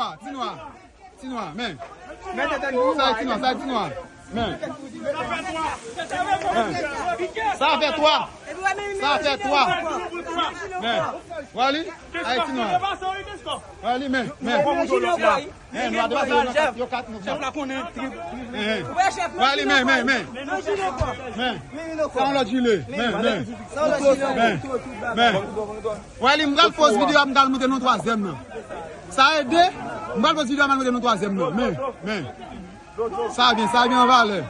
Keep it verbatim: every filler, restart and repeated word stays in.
nwa, ti nwa. Ti nwa, men. Sa e ti nwa, sa e ti nwa. Men. Men. Sa fè twa. Sa fè twa. Men. Wali, a e ti nwa. Wali, men, men. Men, nwa depase yo nan kat, yo kat, nou kat. Chèf la konnen. Men. Wali, men, men, men. Men. Sa yon lòt jile. Men, men. Men. Men. Wali, m pral poze videyo a, m pral monte nan twazyèm nan. Sa e de, m pral poze videyo a, m pral monte nan twazyèm nan. Men, men. Sa byen, sa byen an valè.